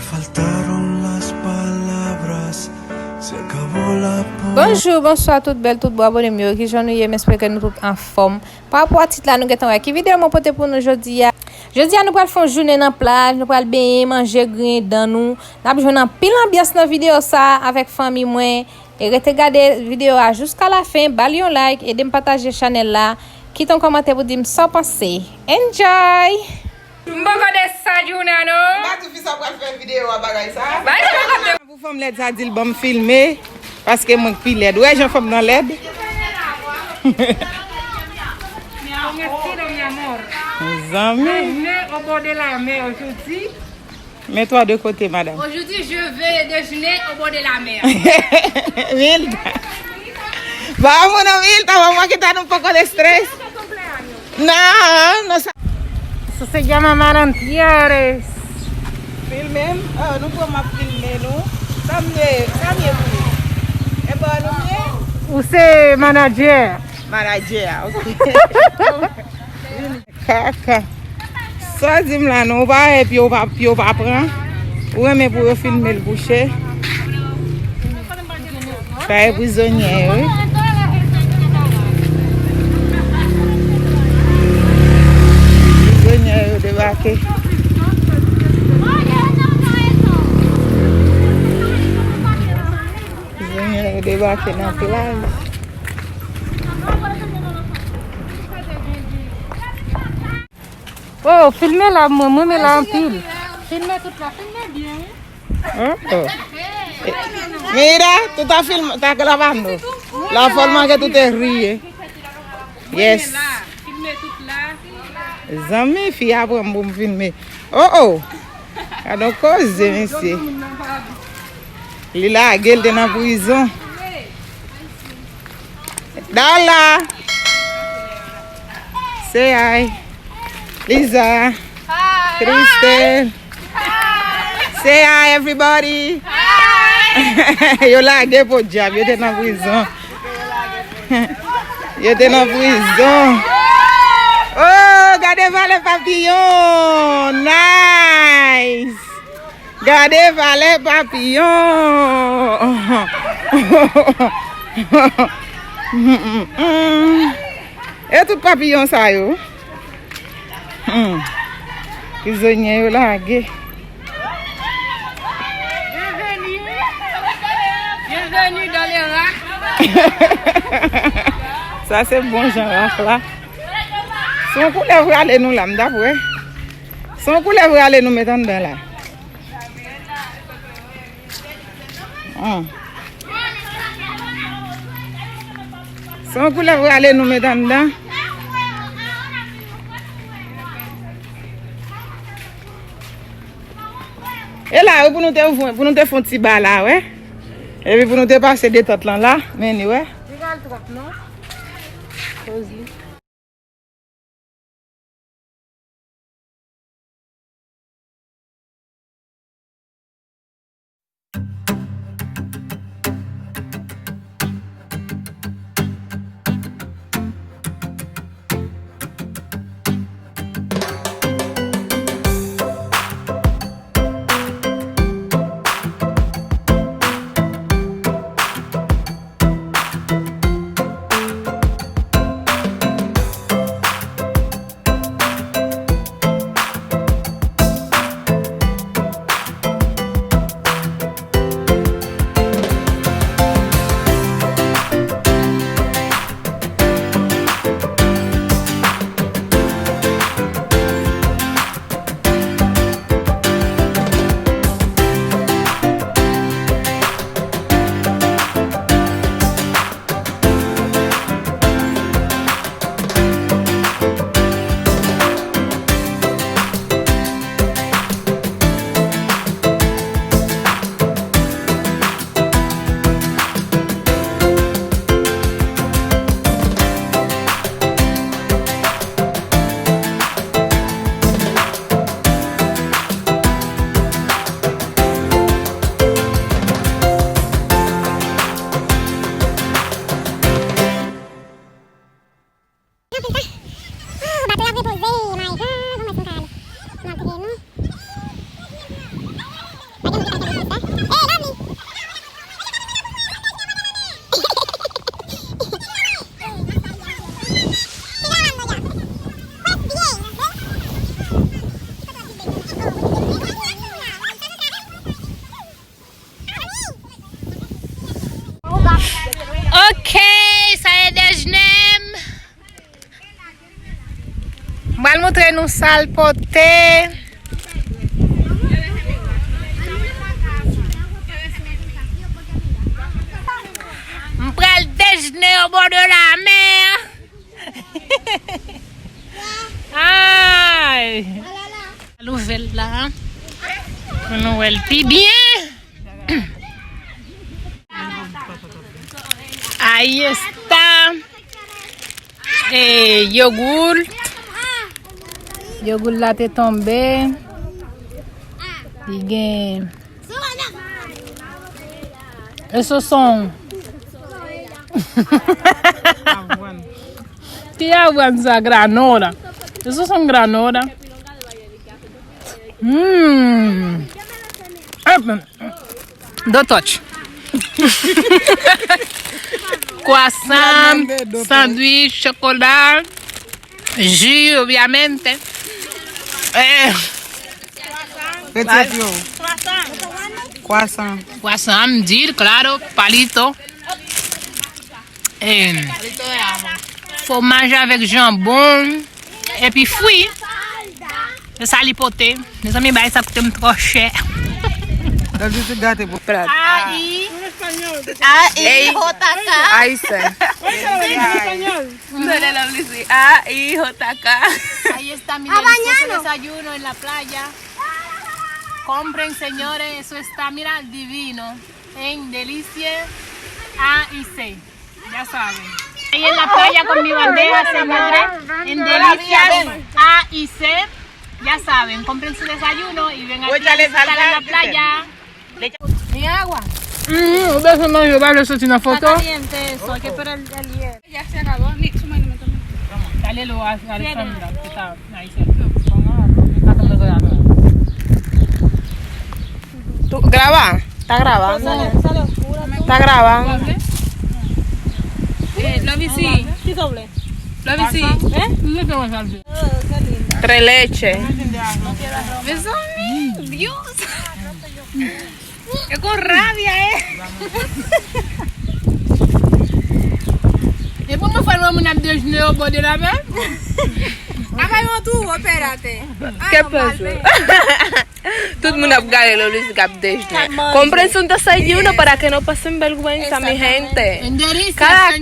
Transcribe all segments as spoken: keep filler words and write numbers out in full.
Faltaron las palabras, se acabó la po- Bonjou, bonswa tout bèl, tout bon abòne m yo. Kijan nou ye? M espere ke nou tout anfòm. Pa rapò a tit la, nou gentan wè ki videyo mwen pote pou nou jodi a. Jodi a, nou pral fè yon jounen nan plaj, nou pral benyen, manje, griyen dan nou. N ap jwenn anpil anbyans nan videyo sa a avèk fanmi mwen. E rete gade videyo a jiska lafen, ba l yon like, ede m pataje chanèl la, kite yon kòmantè pou di m sa w panse. Enjoy! M poko desann jounen an non. M pa di fi sa pral fè videyo a bagay sa. Bagay sa pa konte. Pou fanm lèd sa di l ban m filme, paske mwen k pi lèd. Ou wè jan fanm nan lèd? Con estilo, mi amor. Zanmi. Déjeuner au bord de la mer aujourd'hui. Mets-toi de côté, madame. Aujourd'hui, je vais déjeuner au bord de la mer. Vilda. Vamos, Vilda, vamos a quitarnos un poco de estrés. No, no sa- Eso se llama mal antiares. Filme m? Ah, nou pran m ap filme nou. Sa m ye, sa m ye pou ou? E pa nou m ye? Ou se manager. Manager, ok. Kaka. Sa w di m la non, ou pa wè pye w pa, pye w pa pran. Ou renmen pou yo filme l kouche. Sa e prizonye yo, wi. Prizonye yo debake. Prizonye yo debake nan plaj. Oh, filme la, mwen, mwen renmen la anpil. Filme tout la, filme byen, wi. Oh, oh. Mira, tú estás film-, estás grabando. La forma que tú te ríes. Yes. Filme tout la. Zanmi, fi a pran m pou m filme. Oh, oh. Gade yon koze, mesye. Li lage l te nan prizon. Dala. Say hi. Liza. Hi. Christelle. Hi. Say hi, everybody. Hi. Yo lage podyab, yo te nan prizon. Yo te nan prizon. Oh, gade valè papiyon. Nice. Gade valè papiyon. E tout papiyon sa yo. Hmm. Prizonye yo lage. Bienvenue. Bienvenue dans les rats. Sa se bon jan rak la. Se yon koulèv rale nou la, m t ap wè. Se yon koulèv rale nou met anndan la. Hmm. Se yon koulèv rale nou met anndan. E la, wi, pou nou te ouvri, pou nou te fè yon ti ba la, wè. Epi pou nou te pase detant lan la, men ni, wè. Li pral twòp, non? Koz li. Montre nou sa l pote. M pral dejne au bord de la mer. Ay! Louvè l la. Pou nou wè l pi byen. Ahí está. E yogourt. Yogourt la te tonbe. Li gen. Eso son. Ki avwàn sa, granola? Eso son granola. Mm. Epa. Dos touch. Croissant, sandwich, chocolat, jus, obviamente. Eh. Retire pye w. Croissant. Croissant, m di l, claro, palito. Eh, fwomaj avèk janbon. Epi fwi. Se sa li pote. Mezanmi, bagay sa koute m twò chè. Dal di se gate pou plat. Ahí. Ahí, J K. Ayisyen. Dale la blisi. Ahí, J K. Ahí está mi delicioso desayuno en la playa. Compren, señores, eso está, mira, divino. En delicia. A y C. Ya saben. Ahí en la playa con mi bandeja, señores. En delicias A y C. Ya saben. Compren su desayuno y vengan aquí a disfrutar en la playa. Mi agua. Mm, ou bezwen manje, ou pa vle soti nan foto? Está caliente eso, hay que esperar el, el hielo. Ya se acabó. Dale lo a Alexandra, que está ahí cerca. Tú, graba, está grabando. Está grabando. Eh, Lovisi. Lovisi. Eh? Tres leche. Mezanmi, Dios. E kon rabya, eh. E pou mwen fè lwen moun ap dejne yo bò de la mè. Apa yon tou opera te. Qué pasó? Tout moun ap gade lè Lucy k ap dejne. Compren su desayuno para que no pasen vergüenza, mi gente. Caraca.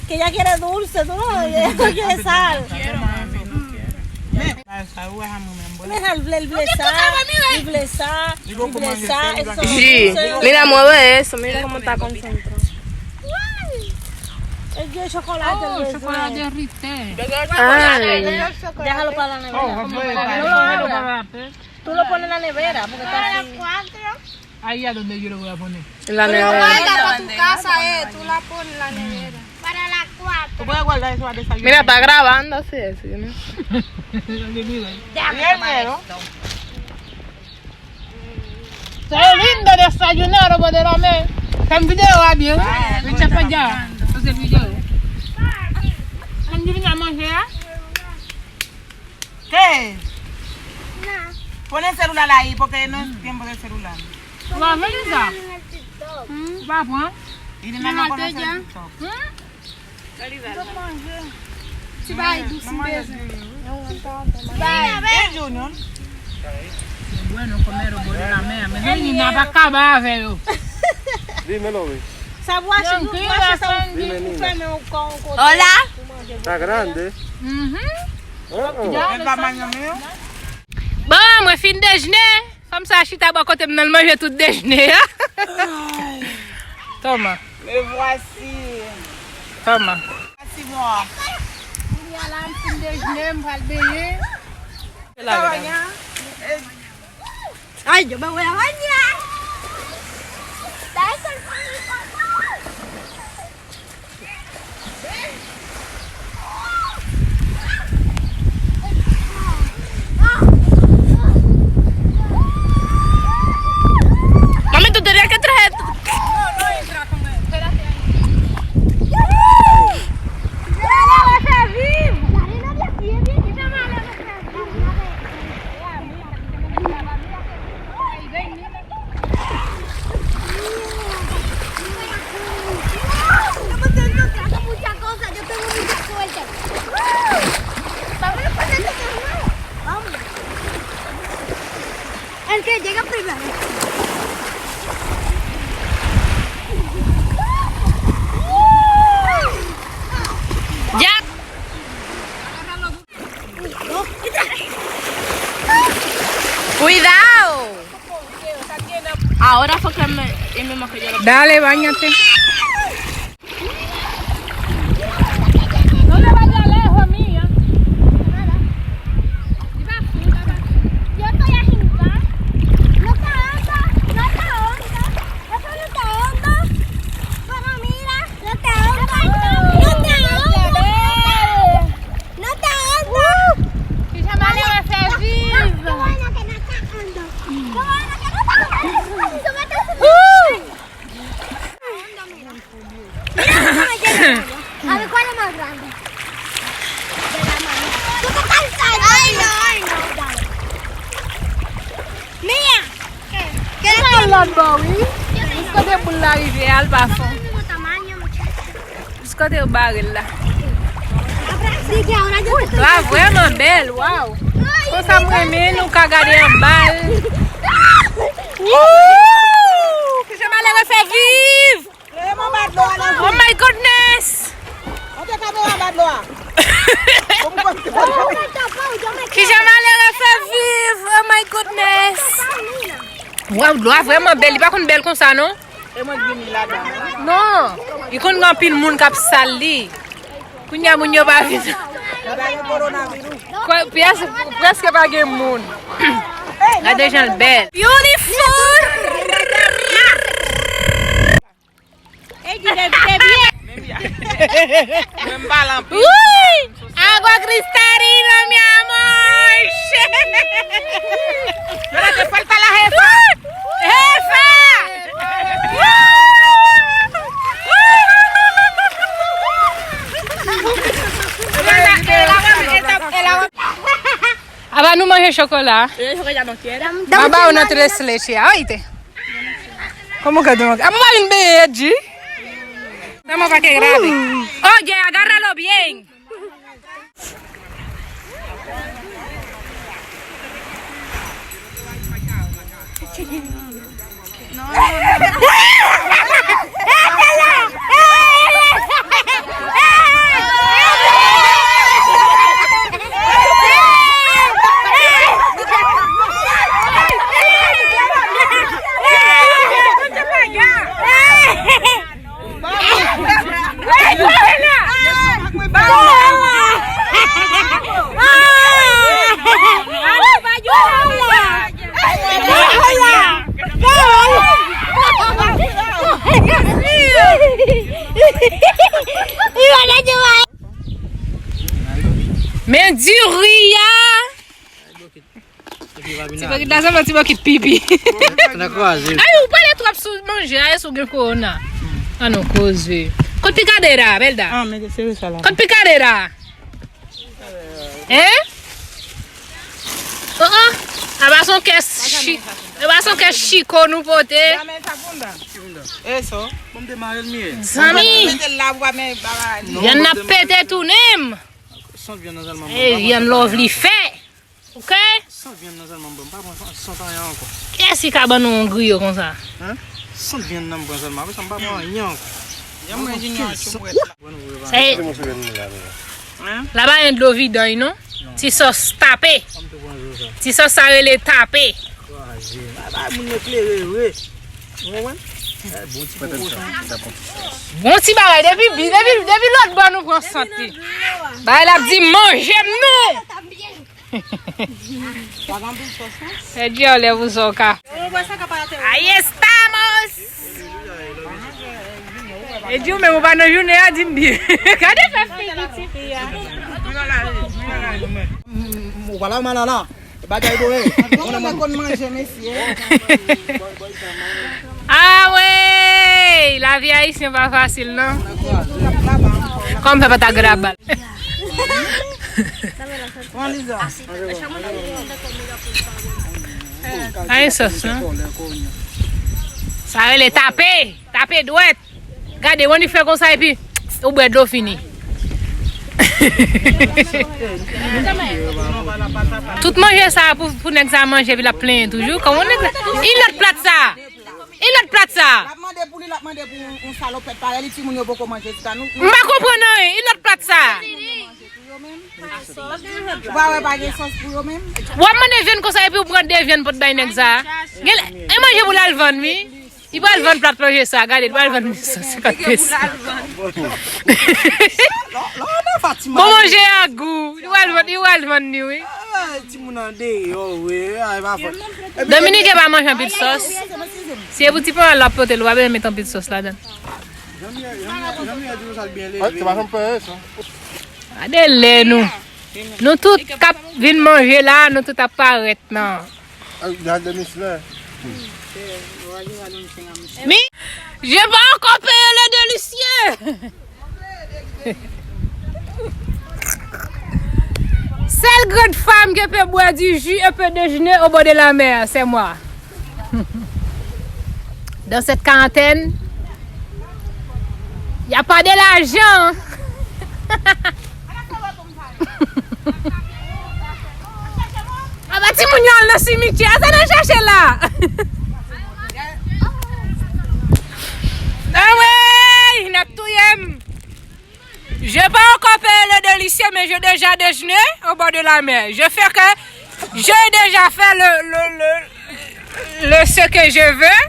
Que ella quiere dulce, tú no, ella no quiere sal. Mira, li vle, li vle sa, li vle sa, li vle sa. Ji. Mira, mueve eso, mira cómo está concentrado. El de chocolate, el de chocolate derrite. Ay. Déjalo para la nevera. Tú lo pones en la nevera, porque está así. Ahí a donde yo lo voy a poner. En la nevera. Guarda para tu casa, eh, tú la pones en la nevera. Para las cuatro. Tú puedes guardar eso a desayunar. Mira, está grabando así eso, ¿no? Primero. Se lindo desayunar, lo poder comer. Tan video va bien. Echa para allá. Entonces video. Tan divina manera. ¿Qué? Pon el celular ahí, porque no es tiempo de celular. Ou pa vle sa? Ou pa pran? Li di nan nan konnen se TikTok. Ti bay dous m bezwen. Ti bay. E Junior? Bueno, comer o poner la mea. Mezanmi, n ap kaba avè yo. Dime, Lomi. Sa bwache, nou bwache sa ou fèmen yon kò, yon kote. Hola. Está grande. Mhm. Bon, mwen fin dejne. Fanm sa chita bò kote m nan, l manje tout dejne a. Toma. Me voici. Toma. Voici moi. Kounye a la, m fin dejne, m pral benyen. Ay, yo me voy a bañar. Mami, tú tenías que traer. Cuidado. Ahora fue que me, y me mojé yo. Dale, báñate. No le vaya lejos, mía. Yo estoy arriba. No está hondo, no está hondo. Eso no está hondo. Pero mira, no está hondo. No está hondo. No está hondo. Qué bueno que no está hondo. Qué bueno que no está hondo. Eso me está... A ver, ¿cuál es más grande? De la mano. Tú te estás... Ay, no, ay, no. Mía. ¿Qué? Mwen al lòt bò, wi. Jiska de boul la rive, al pa fon. Jiska de bare l la. Di que ahora yo te... La vrèman bèl, waw. Konsa m renmen nou ka gade anba l. Wouuu! Kijan malere fè viv! Oh my goodness! Kijan malere fè viv! Oh my goodness! Waw, dlo a vrèman bèl. Li pa konn bèl konsa, non? Non. Li konn gen anpil moun k ap sal li. Kounye a moun yo pa vin. Kwa-, pyès, prèske pa gen moun. Gade jan l bèl. Beautiful! Ey, di de, de byen. Mwen m pale anpil. Uy! Agua cristalina, mi amor! Espérate, falta la jefa. Jefa! Apa nou manje chokola? Baba, uno tres leche. Ay, te. ¿Cómo que tú no? Ah, pues va bien, Benji. Estamos para que grabe. Oye, agárralo bien. Men diri a. Ti bokit la sanble ti bokit pipi. Ay, ou pale twòp sou manje a, èske ou gen kowona? An nou koze. Kot pikadera, bèlda? Kot pikadera? Hein? Oh, oh. Apa se yon kè chi-, apa se yon kè chiko nou pote? Zanmi. Vyann nan pete tounen m. San vyann nan sèlman. E vyann love li fè. Ok? San vyann nan sèlman, m pa pran san, san anyen ankò. Kiyès ki ka ban nou yon griyo konsa? Hein? San vyann nan m pran sèlman, apre sa m pa pran anyen ankò. Yon mwen junior, chou bwèt la. Sa e, la pa gen dlo vidanj non. Ti sòs tape. Ti sòs sa rele tape. Ba moun yo klere vre. Ou konprann? Eh, bon ti poko sa. Bon ti bagay, depi bi-, depi, depi lòt bò nou pran sant li. Bagay la ap di manje m non. Pa gen anpil sòs non. Pèdi anlè pou sa w ka. Ahí estamos. E di w menm ou pa nan jounen a, di m byen. Gade fè figi ti fi a. Ou pa la malala. Bagay dwe. Mwen mwen konn manje mesye. Ah wey, lavi ayisyen pa fasil non. Kòm fè pa ta grabal. Ay sòs non. Sa rele tape, tape dwèt. Gade, Wendy fè konsa epi ou bwè dlo fini. Tout manje sa pou, pou nèg sa manje epi l ap plenyen toujou. Kòman nèg sa? E lòt plat sa? E lòt plat sa? L ap mande pou li, l ap mande pou yon, yon salopèt parèy li, timoun yo poko manje chita nou. M pa konprann anyen. E lòt plat sa? Ou pa wè pa gen sòs pou yo menm? W ap mande vyann konsa epi w pran de vyann pou t bay nèg sa a. Gen, e manje pou l al vann, wi. Li pral vann plat manje sa, gade, li pral vann mil san senkant peso. Bon manje a gou. Li pral vann, li pral vann li, wi. Timoun an deyò, wi. Ay, pa fòt. Dominiken pa manje anpil sòs. Se pou ti pandan l ap pote l, w ap met anpil sòs ladan. Janm ye, janm ye, janm ye di nou sa l byen leve. Ay, se pa janm fè sa. Gade lè nou. Nou tout k ap vin manje la, nou tout ap parèt nan. Ay, gade misye. Mi, je vais encore payer le délicieux. Seule grande femme qui peut boire du jus et peut déjeuner au bord de la mer, c'est moi. Dans cette quarantaine, il n'y a pas de l'argent. Aba timoun yo al nan simityè, sa n al chache la. Anmwey, n ap touye m. Je pas encore payé le délicieux, mais j'ai déjà déjeuné au bord de la mer. Je fais que j'ai déjà fait le, le, le, le ce que je veux.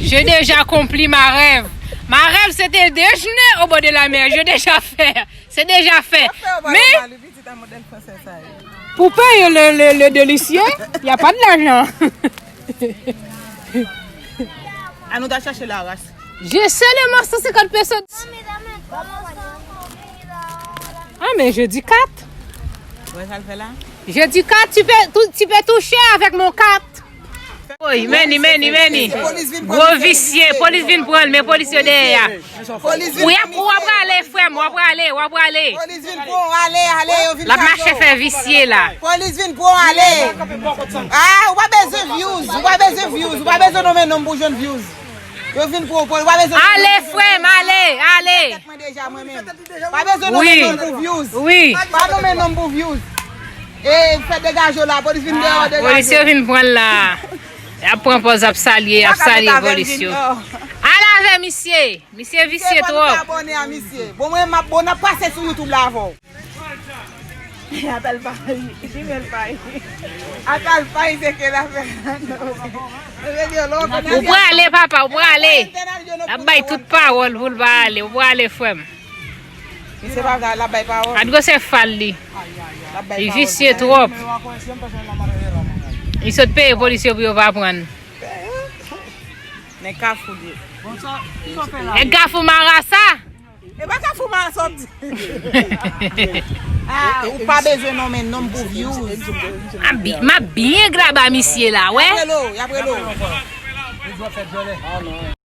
J'ai déjà accompli ma rêve. Ma rêve, c'était déjeuner au bord de la mer. J'ai déjà fait. C'est déjà fait. Mais pour payer le, le, le délicieux, il n'y a pas de l'argent. An nou ta chache la ras. Je seulement cent cinquante pesos. Ah, mais jeudi quatre. Wè sa l fè la? Jeudi quatre, tu peux, tu, tu peux toucher avec mon carte. Woy, men li, men li, men li. Gwo visye, polis vin pran l, men polis yo dèyè a. Ou ap, ou ap prale, frè m, w ap prale, w ap prale. Polis vin pran w, ale, ale, yo vin chache w. L ap mache fè visye la. Polis vin pran w, ale. Ah, ou pa bezwen views, ou pa bezwen views, ou pa bezwen nonmen nonm pou jwenn views. Yo vin pran w, ou pa bezwen nonmen nonm pou jwenn views. Ale, frè m, ale, ale. Mwen deja, mwen menm. Pa bezwen nonmen nonm pou views. Wi. Pa nonmen nonm pou views. E fè degaje w la, polis vin dèyè w, degaje w. Polis yo vin pran l la. Y ap pran pòz, ap salye, y ap salye polis yo. Al avè misye. Misye visye twòp. Abòne a misye. Bon, mwen, m ap, bon, n ap pase sou YouTube la avè w. Atal pay, jimèl pay. Atal pay, se ke la fè. Ou prale, papa, ou prale. L ap bay tout pawòl pou l pa ale. Ou prale, frè m. Misye pa vle, l ap bay pawòl. Gad gwosè fal li. Li visye twòp. Li sot peye polis yo pou yo pa pran l. Nèg Kafou li ye. Nèg Kafou marasa. E pa Kafou marasa w ap di. Ah, ou pa bezwen nonmen nonm pou views. M ap bi-, m ap byen graba misye la, wè. Y ap rele w, y ap rele w.